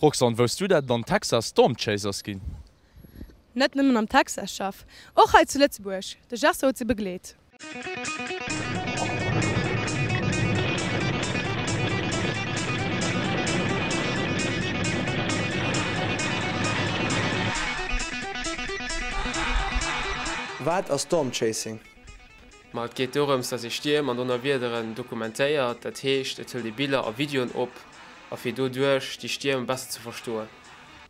Roxanne, wousst du dat et an Texas Storm Chasers ginn? Net nëmmen am Texas, Chef, och hei zu Lëtzebuerg. De Gerson huet se begleet. Wat ass Storm Chasing? Ma et geet dorëms, dass ee Stierm an Donnerwiederen dokumentéiert. Dat heescht, et hëlt ee Biller a Videoen op, a fir doduerch déi Stierm besser ze verstoen.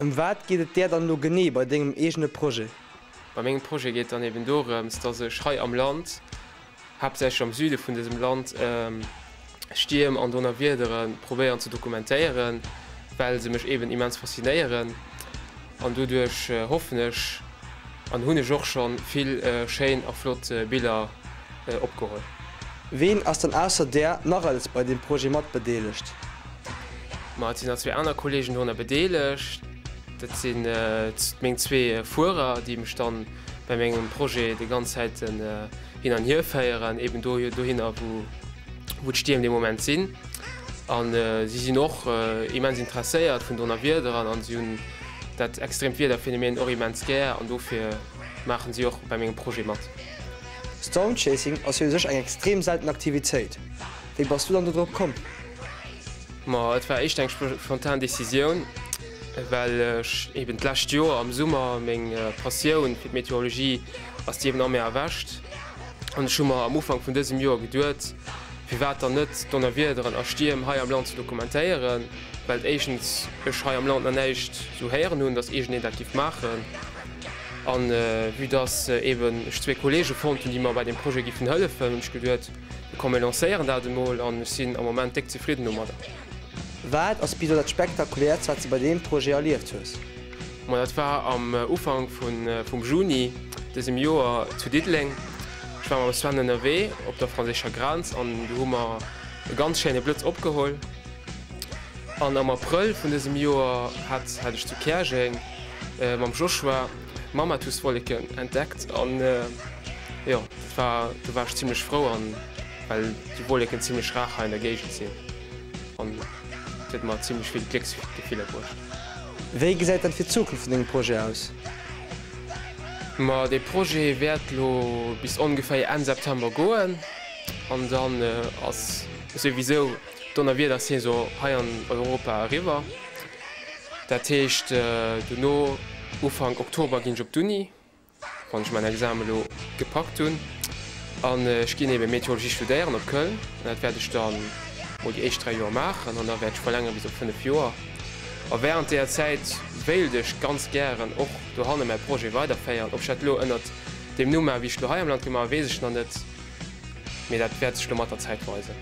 Ëm wat geet et där dann elo genee bei dengem eegene Projet? Bei mengem Projet geet et dann eben dorëms, dass ech hei am Land, haaptsächlech am Süde vun dësem Land, Stierm an Donnerwiedere probéieren ze dokumentéieren, well se mech eben immens faszinéieren. An doduerch hoffen ech an hunn ech och scho vill schéin a flott Biller opgeholl. Ween ass dann ausser där nach alles bei deem Projet mat bedeelegt? Ma et sinn nach zwee aner Kollegen dorunner bedeelegt. Dat sinn meng zwee Fuerer, déi mech dann bei mengem Projet déi ganz Zäiten hin an hier féieren, eben dohinner wou d'Stierm dee Moment sinn. A si sinn och immens interesséiert vun Donnerwiederen an si hunn dat extreemt Wiederphänomen och immens gär an dofir maachen si och bei mengem Projet mat. Storm Chasing ass jo u sech eng extrem selten Aktivitéit. Wéi bass du dann do drop komm? Ma et war éischter eng spontan Decisioun, well ech eben d'lescht Joer am Summer meng Passioun fir d'Meteorologie ass déi eben a mir erwächt an ech hu mer am Ufank vun dësem Joer geduet, firwat dann net d'Donnerwiederen a Stierm hei am Land ze dokumentéieren, well éischtens ech hei am Land nach näischt sou héieren hunn, datt iergendeen dat giff maachen an vue datt eben ech zwee Kollege fonnt hunn, déi mer bei deem Projet giffen hëllefen, hunn ech geduet, Komm mir lancéieren dat emol an ech sinn am Moment déck zefridden domadder. Wat ass bis elo dat spektakuläerst wat s de bei deem Projet erlieft hues? Ma dat war am Ufank vum Juni dësem Joer zu Diddeleng. Ech war mam Sven ënnerwee op der franséischer Grenz an do hu mer e ganz schéine Blëtz opgeholl. An am Aprëll vun dësem Joer hat hat ech zu Käerjeng mam Joshua Mammatuswolleken entdeckt an jo dat war do war ech zimlech frou an well déi Wolleken zimlech rar hei an der Géigend sinn an et huet mer zimlech vill Glécksgefiller bruecht. Wéi gesäit dann fir d'Zukunft vun dengem Projet aus? Ma dee Projet wäert lo bis ongeféier Enn September goen an dann ass souwisou d'Donnerwiedersaison hei an Europa eriwwer. Dat heescht, dono, Ufank Oktober, ginn ech op d'Uni, wann ech mäin Examen elo gepackt hunn. An ech ginn ebe Meteorologie studéieren op Köln. An dat wäert ech dann mol déi éischt 3 Joer maachen an da wäert ech verlängere bis op 5 Joer. A wärend deeër Zäit wéilt ech ganz gären och dohanne mäi Projet weiderféieren. Ob ech dat elo ënnert deem Numm maachen, wéi ech et elo hei am Land gemaach hunn, weess ech nach net, mee dat wäert sech elo mat der Zäit weisen.